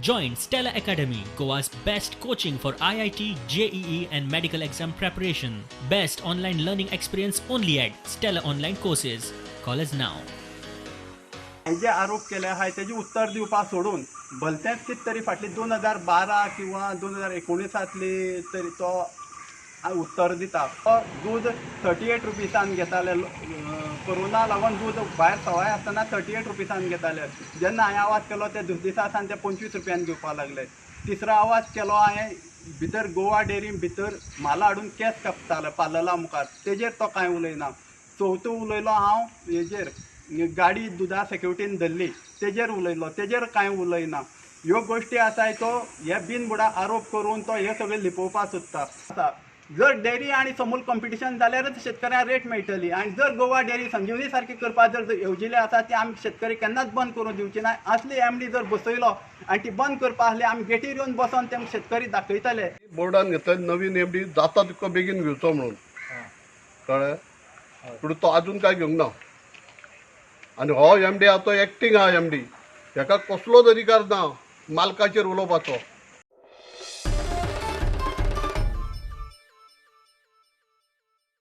Join Stella Academy, Goa's best coaching for IIT, JEE, and medical exam preparation. Best online learning experience only at Stella Online Courses. Call us now. हे जे आरोप केले आहाय तेजे उत्तर दिवपा सोडून भलतेंच कितें तरी फाटली 2012 किंवा 2019 तली तरी तो उत्तर दिता. तो दूद 38 रुपिसान घेताले. कोरोना लागून दूद भायर सवाय आसतना 38 रुपिसान घेताले. जेन्ना हांवें आवाज केलो, ते दुसरे दिसा सावन ते 25 रुपयान घेवपाक लागले. तिसरो आवाज केलो हांवें, भितर गोवा डेअरी भितर म्हाला हाडून केंस कापताले पार्लरा मुखार, तेजेर तो कांय उलयना. चवथो उलयलो हांव हेजेर, गाडी दुदा सेक्युरिटीन धरली तेजेर उलयलो, तेजेर कांय उलयना. ह्यो गोश्टी आसाय, तो हे बिनबुडा आरोप करून तो हे सगळे लिपोवपाक सोदता आसा. जर डेअरी आनी समूल कॉम्पिटिशन जाल्यारच शेतकऱ्यांक रेट मेळटली आनी जर गोवा डेअरी संजीवनी सारकी करपाक जर येवजिले आसा, ती आमी शेतकरी केन्नाच बंद करूंक दिवची ना. असली एमडी जर बसयलो आनी ती बंद करपा आसली, आमी गेटीर येवन बसोन ते शेतकरी दाखयतले. बोर्डान घेतले नवीन एमडी जाता तितको बेगीन घेवचो म्हणून, कळ्ळें? पूण तो अजून काय घेवंक ना. आनी हो एमडी आहा तो एक्टींग आहा एमडी. हेका कसलोच अधिकार ना मालकाचेर उलोवपाचो.